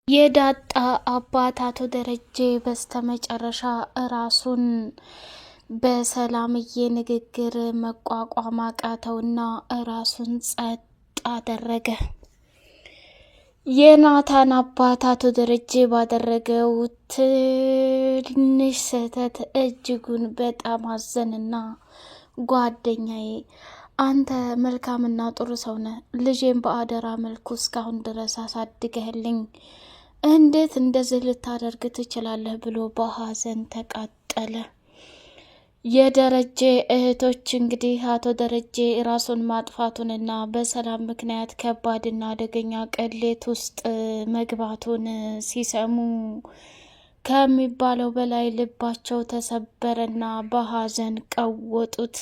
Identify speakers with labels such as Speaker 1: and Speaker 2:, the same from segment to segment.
Speaker 1: የዳጣ አባት አቶ ደረጀ በስተመጨረሻ ራሱን በሰላምዬ ንግግር መቋቋም አቃተውና ራሱን ጸጥ አደረገ። የናታን አባት አቶ ደረጀ ባደረገው ትንሽ ስህተት እጅጉን በጣም አዘንና ጓደኛዬ አንተ መልካምና ጥሩ ሰው ነህ፣ ልጄን በአደራ መልኩ እስካሁን ድረስ አሳድገህልኝ እንዴት እንደዚህ ልታደርግ ትችላለህ? ብሎ በሀዘን ተቃጠለ። የደረጀ እህቶች እንግዲህ አቶ ደረጀ ራሱን ማጥፋቱንና በሰላም ምክንያት ከባድና አደገኛ ቅሌት ውስጥ መግባቱን ሲሰሙ ከሚባለው በላይ ልባቸው ተሰበረና በሀዘን ቀወጡት።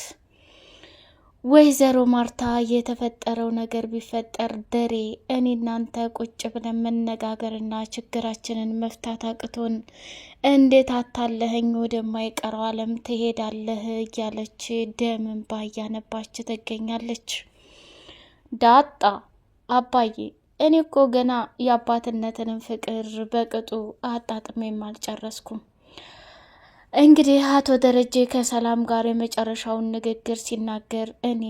Speaker 1: ወይዘሮ ማርታ የተፈጠረው ነገር ቢፈጠር ደሬ እኔ እናንተ ቁጭ ብለን መነጋገርና ችግራችንን መፍታት አቅቶን እንዴት አታለኸኝ ወደማይቀረው ዓለም ትሄዳለህ? እያለች ደም እንባ እያነባች ትገኛለች። ዳጣ አባዬ፣ እኔ እኮ ገና የአባትነትንም ፍቅር በቅጡ አጣጥሜም አልጨረስኩም። እንግዲህ አቶ ደረጀ ከሰላም ጋር የመጨረሻውን ንግግር ሲናገር እኔ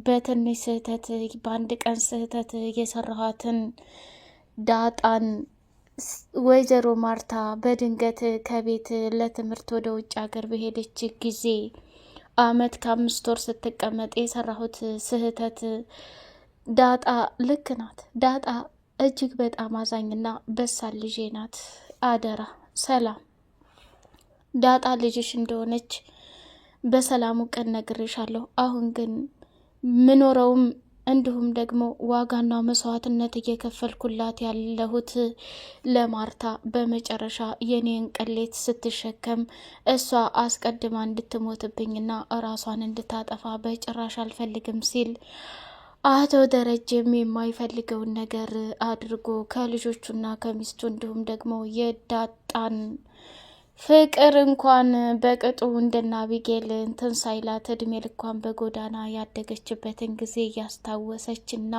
Speaker 1: በትንሽ ስህተት በአንድ ቀን ስህተት የሰራኋትን ዳጣን ወይዘሮ ማርታ በድንገት ከቤት ለትምህርት ወደ ውጭ ሀገር በሄደች ጊዜ አመት ከ5 ወር ስትቀመጥ የሰራሁት ስህተት ዳጣ ልክ ናት። ዳጣ እጅግ በጣም አዛኝና በሳል ልጄ ናት። አደራ ሰላም ዳጣ ልጅሽ እንደሆነች በሰላሙ ቀን ነግሬሻለሁ። አሁን ግን ምኖረውም እንዲሁም ደግሞ ዋጋና መስዋዕትነት እየከፈልኩላት ያለሁት ለማርታ በመጨረሻ የኔን ቅሌት ስትሸከም እሷ አስቀድማ እንድትሞትብኝና እራሷን እንድታጠፋ በጭራሽ አልፈልግም ሲል አቶ ደረጀም የማይፈልገውን ነገር አድርጎ ከልጆቹና ከሚስቱ እንዲሁም ደግሞ የዳጣን ፍቅር እንኳን በቅጡ እንደና አቢጌል እንትን ሳይላት እድሜ ልኳን በጎዳና ያደገችበትን ጊዜ እያስታወሰች እና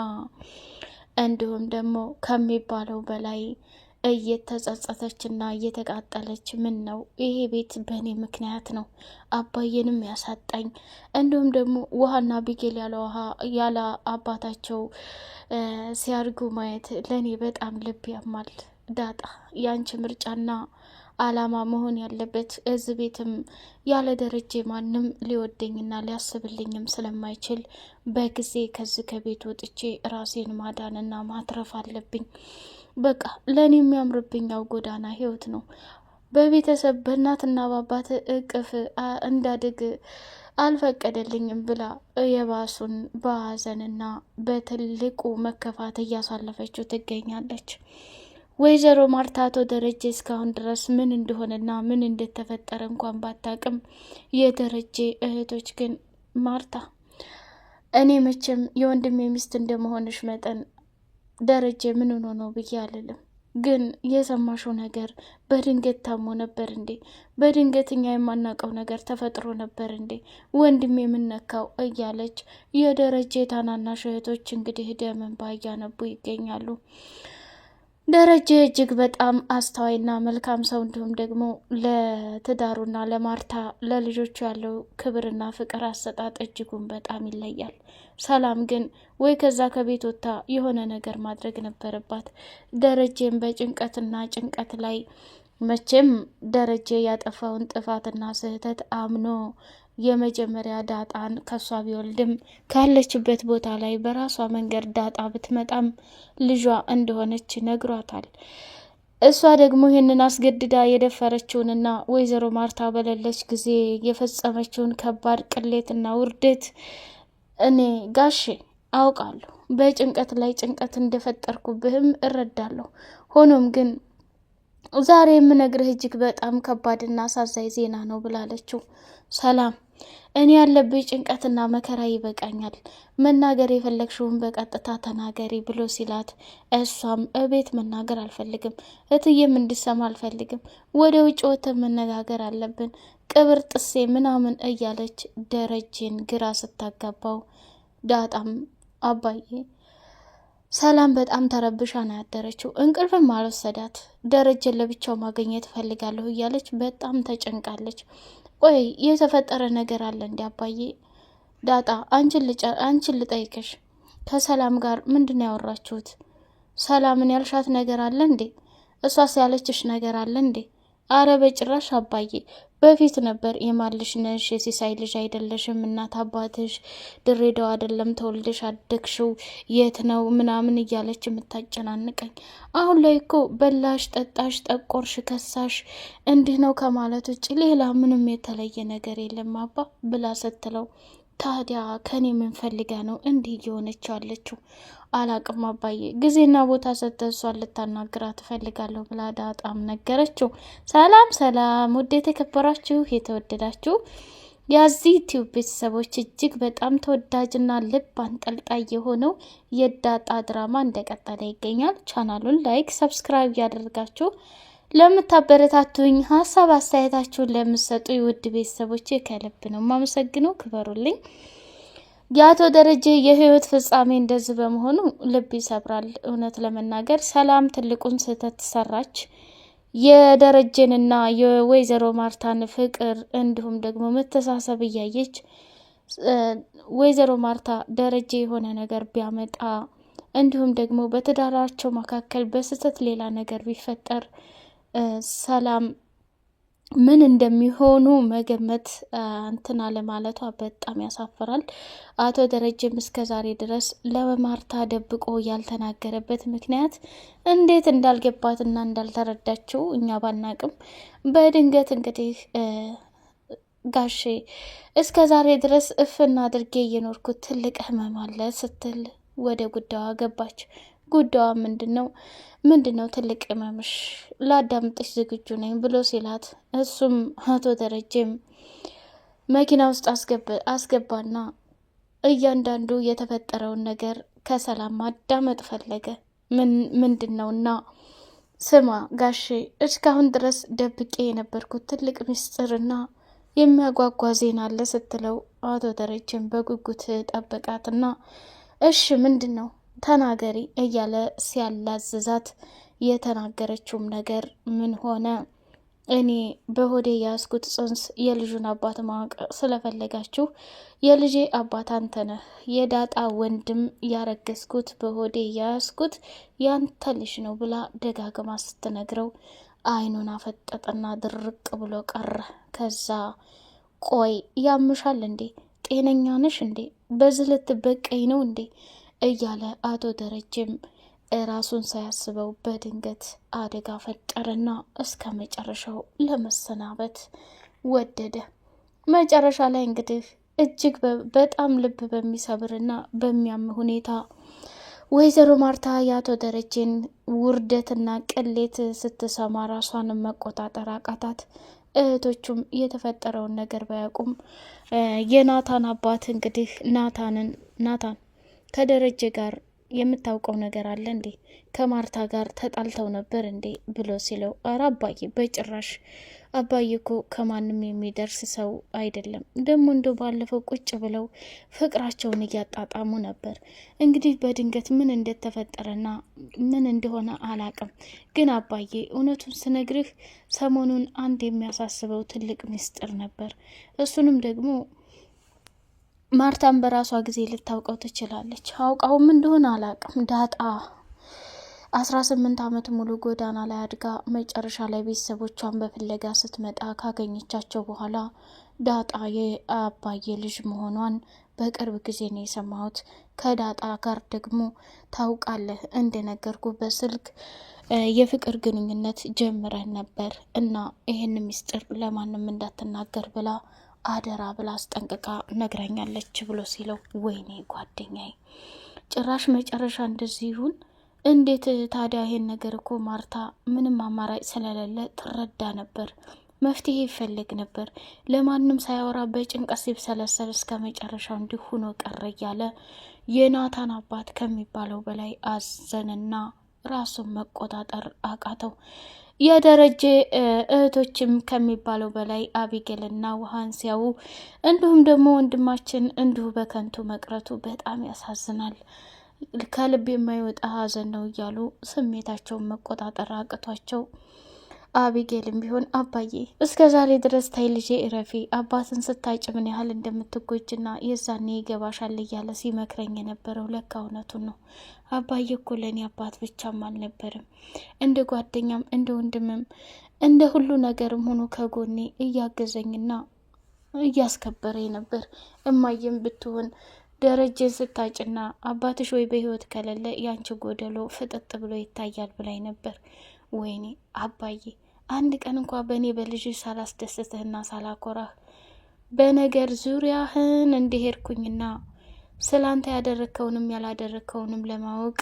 Speaker 1: እንዲሁም ደግሞ ከሚባለው በላይ እየተጸጸተች እና እየተቃጠለች፣ ምን ነው ይሄ ቤት በእኔ ምክንያት ነው አባዬንም ያሳጣኝ፣ እንዲሁም ደግሞ ውሃና አቢጌል ያለ ውሃ ያለ አባታቸው ሲያድጉ ማየት ለእኔ በጣም ልብ ያማል። ዳጣ ያንቺ ምርጫና አላማ መሆን ያለበት እዚህ ቤትም ያለ ደረጀ ማንም ሊወደኝና ሊያስብልኝም ስለማይችል በጊዜ ከዚህ ከቤት ወጥቼ ራሴን ማዳንና ማትረፍ አለብኝ። በቃ ለእኔ የሚያምርብኛው ጎዳና ህይወት ነው። በቤተሰብ በእናትና በአባት እቅፍ እንዳድግ አልፈቀደልኝም ብላ የባሱን በሀዘንና በትልቁ መከፋት እያሳለፈችው ትገኛለች። ወይዘሮ ማርታ አቶ ደረጀ እስካሁን ድረስ ምን እንደሆነና ምን እንደተፈጠረ እንኳን ባታቅም የደረጀ እህቶች ግን ማርታ እኔ መቼም የወንድሜ ሚስት እንደመሆንሽ መጠን ደረጀ ምን ሆኖ ነው ብዬ አልልም። ግን የሰማሽው ነገር በድንገት ታሞ ነበር እንዴ? በድንገት እኛ የማናውቀው ነገር ተፈጥሮ ነበር እንዴ? ወንድሜ የምነካው እያለች የደረጀ ታናናሽ እህቶች እንግዲህ ደም እንባ እያነቡ ይገኛሉ። ደረጀ እጅግ በጣም አስተዋይና መልካም ሰው እንዲሁም ደግሞ ለትዳሩና ለማርታ ለልጆቹ ያለው ክብርና ፍቅር አሰጣጥ እጅጉን በጣም ይለያል። ሰላም ግን ወይ ከዛ ከቤት ወጥታ የሆነ ነገር ማድረግ ነበረባት። ደረጀን በጭንቀትና ጭንቀት ላይ መቼም ደረጀ ያጠፋውን ጥፋትና ስህተት አምኖ የመጀመሪያ ዳጣን ከሷ ቢወልድም ካለችበት ቦታ ላይ በራሷ መንገድ ዳጣ ብትመጣም ልጇ እንደሆነች ነግሯታል። እሷ ደግሞ ይህንን አስገድዳ የደፈረችውንና ወይዘሮ ማርታ በሌለች ጊዜ የፈጸመችውን ከባድ ቅሌትና ውርደት እኔ ጋሼ አውቃለሁ። በጭንቀት ላይ ጭንቀት እንደፈጠርኩብህም እረዳለሁ። ሆኖም ግን ዛሬ የምነግርህ እጅግ በጣም ከባድና አሳዛኝ ዜና ነው ብላለችው። ሰላም እኔ ያለብኝ ጭንቀትና መከራ ይበቃኛል፣ መናገር የፈለግሽውን በቀጥታ ተናገሪ ብሎ ሲላት፣ እሷም እቤት መናገር አልፈልግም፣ እትዬም እንድሰማ አልፈልግም፣ ወደ ውጭ ወጥተን መነጋገር አለብን፣ ቅብር ጥሴ ምናምን እያለች ደረጀን ግራ ስታጋባው፣ ዳጣም አባዬ ሰላም በጣም ተረብሻ ነው ያደረችው። እንቅልፍም አልወሰዳት። ደረጀን ለብቻው ማግኘት እፈልጋለሁ እያለች በጣም ተጨንቃለች። ቆይ የተፈጠረ ነገር አለ እንዲ አባዬ? ዳጣ አንቺን ልጠይቅሽ፣ ከሰላም ጋር ምንድን ነው ያወራችሁት? ሰላምን ያልሻት ነገር አለ እንዴ? እሷስ ያለችሽ ነገር አለ እንዴ? አረ በጭራሽ አባዬ፣ በፊት ነበር የማልሽ ነሽ የሲሳይ ልጅ አይደለሽም፣ እናት አባትሽ ድሬዳዋ አይደለም ተወልደሽ አደግሽው የት ነው ምናምን እያለች የምታጨናንቀኝ። አሁን ላይ እኮ በላሽ፣ ጠጣሽ፣ ጠቆርሽ፣ ከሳሽ እንዲህ ነው ከማለት ውጭ ሌላ ምንም የተለየ ነገር የለም አባ ብላ ስትለው ታዲያ ከኔ ምን ፈልጋ ነው እንዲህ እየሆነች ያለችው? አላቅም አባዬ፣ ጊዜና ቦታ ሰጥተህ እሷን ልታናግራት ትፈልጋለሁ ብላ ዳጣም ነገረችው። ሰላም ሰላም! ውድ የተከበራችሁ የተወደዳችሁ የዚህ ዩቲዩብ ቤተሰቦች እጅግ በጣም ተወዳጅና ልብ አንጠልጣይ የሆነው የዳጣ ድራማ እንደቀጠለ ይገኛል። ቻናሉን like፣ subscribe እያደረጋችሁ ለምታበረታቱኝ ሀሳብ አስተያየታችሁን ለምትሰጡ ውድ ቤተሰቦቼ ከልብ ነው የማመሰግነው። ክበሩልኝ። የአቶ ደረጀ የህይወት ፍጻሜ እንደዚህ በመሆኑ ልብ ይሰብራል። እውነት ለመናገር ሰላም ትልቁን ስህተት ሰራች። የደረጀንና የወይዘሮ ማርታን ፍቅር እንዲሁም ደግሞ መተሳሰብ እያየች ወይዘሮ ማርታ ደረጀ የሆነ ነገር ቢያመጣ እንዲሁም ደግሞ በትዳራቸው መካከል በስህተት ሌላ ነገር ቢፈጠር ሰላም ምን እንደሚሆኑ መገመት እንትን አለማለቷ በጣም ያሳፍራል። አቶ ደረጀም እስከ ዛሬ ድረስ ለማርታ ደብቆ ያልተናገረበት ምክንያት እንዴት እንዳልገባትና እንዳልተረዳችው እኛ ባናቅም፣ በድንገት እንግዲህ ጋሼ እስከ ዛሬ ድረስ እፍና አድርጌ እየኖርኩት ትልቅ ህመም አለ ስትል ወደ ጉዳዋ ገባች። ጉዳዋ ምንድን ነው? ምንድን ነው ትልቅ ህመምሽ? ላዳምጥሽ ዝግጁ ነኝ ብሎ ሲላት እሱም አቶ ደረጀም መኪና ውስጥ አስገባና እያንዳንዱ የተፈጠረውን ነገር ከሰላም ማዳመጥ ፈለገ። ምንድን ነውና ስማ ጋሼ፣ እስካሁን ድረስ ደብቄ የነበርኩት ትልቅ ምስጢርና የሚያጓጓ ዜና አለ ስትለው አቶ ደረጀም በጉጉት ጠበቃትና እሺ ምንድን ነው ተናገሪ እያለ ሲያላዝዛት የተናገረችውም ነገር ምን ሆነ? እኔ በሆዴ የያዝኩት ጽንስ የልጁን አባት ማወቅ ስለፈለጋችሁ የልጄ አባት አንተ ነህ፣ የዳጣ ወንድም ያረገዝኩት በሆዴ የያዝኩት ያንተ ልጅ ነው ብላ ደጋግማ ስትነግረው አይኑን አፈጠጠና ድርቅ ብሎ ቀረ። ከዛ ቆይ ያምሻል እንዴ? ጤነኛ ነሽ እንዴ? በዚህ ልትበቀኝ ነው እንዴ? እያለ አቶ ደረጀም ራሱን ሳያስበው በድንገት አደጋ ፈጠረና እስከ መጨረሻው ለመሰናበት ወደደ። መጨረሻ ላይ እንግዲህ እጅግ በጣም ልብ በሚሰብርና በሚያም ሁኔታ ወይዘሮ ማርታ የአቶ ደረጀን ውርደትና ቅሌት ስትሰማ ራሷን መቆጣጠር አቃታት። እህቶቹም የተፈጠረውን ነገር ባያውቁም የናታን አባት እንግዲህ ናታንን ናታን ከደረጀ ጋር የምታውቀው ነገር አለ እንዴ? ከማርታ ጋር ተጣልተው ነበር እንዴ? ብሎ ሲለው፣ አረ አባዬ በጭራሽ አባዬ እኮ ከማንም የሚደርስ ሰው አይደለም። ደግሞ እንደው ባለፈው ቁጭ ብለው ፍቅራቸውን እያጣጣሙ ነበር። እንግዲህ በድንገት ምን እንደተፈጠረና ምን እንደሆነ አላቅም፣ ግን አባዬ እውነቱን ስነግርህ ሰሞኑን አንድ የሚያሳስበው ትልቅ ምስጢር ነበር። እሱንም ደግሞ ማርታን በራሷ ጊዜ ልታውቀው ትችላለች። አውቃውም እንደሆነ አላቅም። ዳጣ 18 ዓመት ሙሉ ጎዳና ላይ አድጋ መጨረሻ ላይ ቤተሰቦቿን በፍለጋ ስትመጣ ካገኘቻቸው በኋላ ዳጣ የአባዬ ልጅ መሆኗን በቅርብ ጊዜ ነው የሰማሁት። ከዳጣ ጋር ደግሞ ታውቃለህ እንደነገርኩ በስልክ የፍቅር ግንኙነት ጀምረን ነበር እና ይህን ሚስጥር ለማንም እንዳትናገር ብላ አደራ ብላ አስጠንቅቃ ነግራኛለች ብሎ ሲለው፣ ወይኔ ጓደኛዬ ጭራሽ መጨረሻ እንደዚህ ይሁን እንዴት ታዲያ? ይሄን ነገር እኮ ማርታ ምንም አማራጭ ስለሌለ ትረዳ ነበር፣ መፍትሄ ይፈልግ ነበር። ለማንም ሳያወራ በጭንቀት ሲብሰለሰል እስከ መጨረሻው እንዲህ ሆኖ ቀረ እያለ የናታን አባት ከሚባለው በላይ አዘንና ራሱን መቆጣጠር አቃተው። የደረጀ እህቶችም ከሚባለው በላይ አቢጌልና ውሃን ሲያዩ እንዲሁም ደግሞ ወንድማችን እንዲሁ በከንቱ መቅረቱ በጣም ያሳዝናል። ከልብ የማይወጣ ሀዘን ነው እያሉ ስሜታቸውን መቆጣጠር አቅቷቸው አቢጌልም ቢሆን አባዬ እስከ ዛሬ ድረስ ታይ ልጄ እረፊ፣ አባትን ስታጭ ምን ያህል እንደምትጎጅና የዛኔ ይገባሻል እያለ ሲመክረኝ የነበረው ለካ እውነቱን ነው። አባዬ እኮ ለእኔ አባት ብቻም አልነበርም፣ እንደ ጓደኛም እንደ ወንድምም እንደ ሁሉ ነገርም ሆኖ ከጎኔ እያገዘኝና እያስከበረኝ ነበር። እማዬም ብትሆን ደረጀን ስታጭና አባትሽ ወይ በህይወት ከሌለ ያንቺ ጎደሎ ፍጥጥ ብሎ ይታያል ብላኝ ነበር። ወይኔ አባዬ አንድ ቀን እንኳ በእኔ በልጅ ሳላስደስትህና ሳላኮራህ በነገር ዙሪያህን እንዲሄድኩኝና ስላንተ ያደረግከውንም ያላደረግከውንም ለማወቅ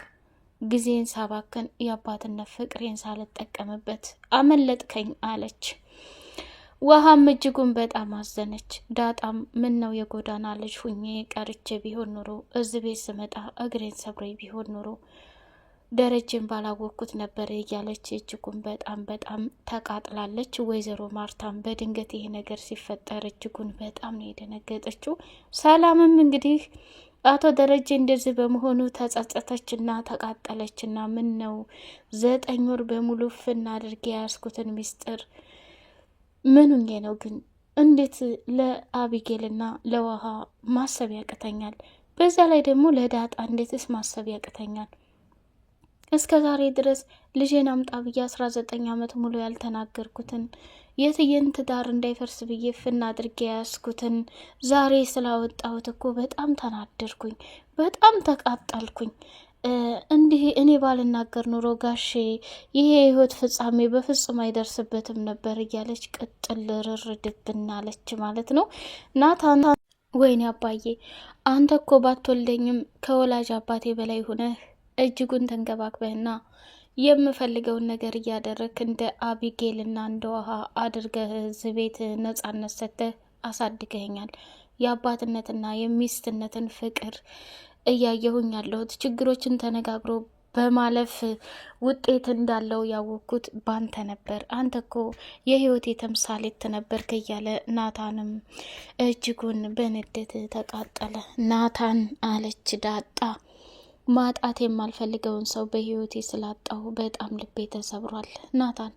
Speaker 1: ጊዜን ሳባክን የአባትነት ፍቅሬን ሳልጠቀምበት አመለጥከኝ አለች። ውሃም እጅጉን በጣም አዘነች። ዳጣም ምን ነው የጎዳና ልጅ ሁኜ ቀርቼ ቢሆን ኑሮ እዚህ ቤት ስመጣ እግሬን ሰብሬ ቢሆን ኑሮ ደረጀን ባላወቅኩት ነበር እያለች እጅጉን በጣም በጣም ተቃጥላለች። ወይዘሮ ማርታም በድንገት ይሄ ነገር ሲፈጠር እጅጉን በጣም ነው የደነገጠችው። ሰላምም እንግዲህ አቶ ደረጀ እንደዚህ በመሆኑ ተጸጸተችና ተቃጠለችና ምን ነው 9 ወር በሙሉ ፍና አድርጌ የያዝኩትን ሚስጥር ምኑኜ ነው ግን እንዴት ለአቢጌልና ለውሃ ማሰብ ያቅተኛል? በዛ ላይ ደግሞ ለዳጣ እንዴትስ ማሰብ ያቅተኛል? እስከ ዛሬ ድረስ ልጄን አምጣ ብዬ 19 ዓመት ሙሉ ያልተናገርኩትን የትዬን ትዳር እንዳይፈርስ ብዬ ፍና አድርጌ ያስኩትን ዛሬ ስላወጣሁት እኮ በጣም ተናደርኩኝ፣ በጣም ተቃጠልኩኝ። እንዲህ እኔ ባልናገር ኑሮ ጋሼ ይሄ የህይወት ፍጻሜ በፍጹም አይደርስበትም ነበር እያለች ቅጥል ርር ድብናለች ማለት ነው ናታን። ወይኔ አባዬ አንተ እኮ ባትወልደኝም ከወላጅ አባቴ በላይ ሆነህ እጅጉን ተንከባክበህና የምፈልገውን ነገር እያደረግክ እንደ አቢጌልና እንደ ውሃ አድርገህ እዚህ ቤት ነጻነት ሰጥተህ አሳድገኸኛል። የአባትነትና የሚስትነትን ፍቅር እያየሁኝ ያለሁት ችግሮችን ተነጋግሮ በማለፍ ውጤት እንዳለው ያወቅኩት ባንተ ነበር። አንተ እኮ የህይወቴ ተምሳሌት ነበርክ እያለ ናታንም እጅጉን በንዴት ተቃጠለ። ናታን አለች ዳጣ ማጣት የማልፈልገውን ሰው በህይወቴ ስላጣሁ በጣም ልቤ ተሰብሯል። ናታን፣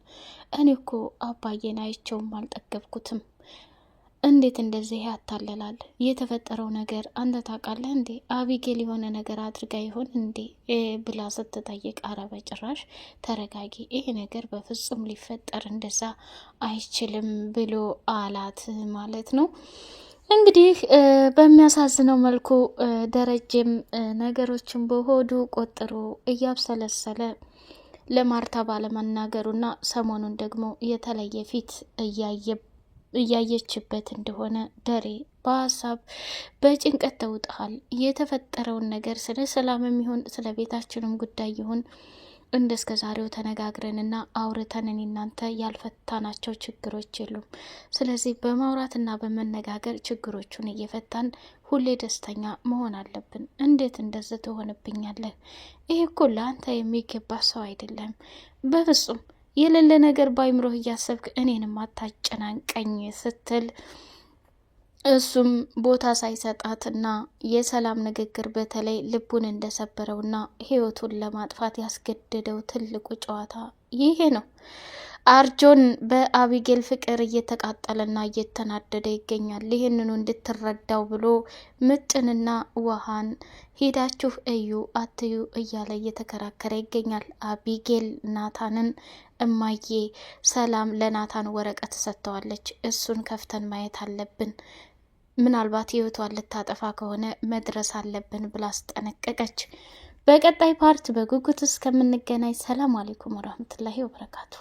Speaker 1: እኔ እኮ አባዬን አይቼውም አልጠገብኩትም። እንዴት እንደዚህ ያታለላል? የተፈጠረው ነገር አንተ ታውቃለህ እንዴ? አቢጌል የሆነ ነገር አድርጋ ይሆን እንዴ ብላ ስትጠይቅ፣ አረ በጭራሽ ተረጋጊ፣ ይሄ ነገር በፍጹም ሊፈጠር እንደዛ አይችልም ብሎ አላት ማለት ነው። እንግዲህ በሚያሳዝነው መልኩ ደረጀም ነገሮችን በሆዱ ቆጥሮ እያብሰለሰለ ለማርታ ባለመናገሩና ሰሞኑን ደግሞ የተለየ ፊት እያየችበት እንደሆነ ደሬ በሀሳብ በጭንቀት ተውጠሃል። የተፈጠረውን ነገር ስለ ሰላም የሚሆን ስለ ቤታችንም ጉዳይ ይሁን እንደ እስከ ዛሬው ተነጋግረንና አውርተን እኔ እናንተ ያልፈታናቸው ችግሮች የሉም። ስለዚህ በማውራትና በመነጋገር ችግሮቹን እየፈታን ሁሌ ደስተኛ መሆን አለብን። እንዴት እንደዚህ ትሆንብኛለህ? ይህ እኮ ለአንተ የሚገባ ሰው አይደለም በፍጹም። የሌለ ነገር ባይምሮህ እያሰብክ እኔንም አታጨናንቀኝ ስትል እሱም ቦታ ሳይሰጣትና የሰላም ንግግር በተለይ ልቡን እንደሰበረውና ሕይወቱን ለማጥፋት ያስገደደው ትልቁ ጨዋታ ይሄ ነው። አርጆን በአቢጌል ፍቅር እየተቃጠለና እየተናደደ ይገኛል። ይህንኑ እንድትረዳው ብሎ ምጥንና ውሃን ሄዳችሁ እዩ አትዩ እያለ እየተከራከረ ይገኛል። አቢጌል ናታንን እማዬ ሰላም ለናታን ወረቀት ሰጥተዋለች። እሱን ከፍተን ማየት አለብን ምናልባት ህይወቷን ልታጠፋ ከሆነ መድረስ አለብን ብላ አስጠነቀቀች። በቀጣይ part በጉጉት እስከምንገናኝ ሰላም አሌይኩም ወረህመቱላሂ ወበረካቱ።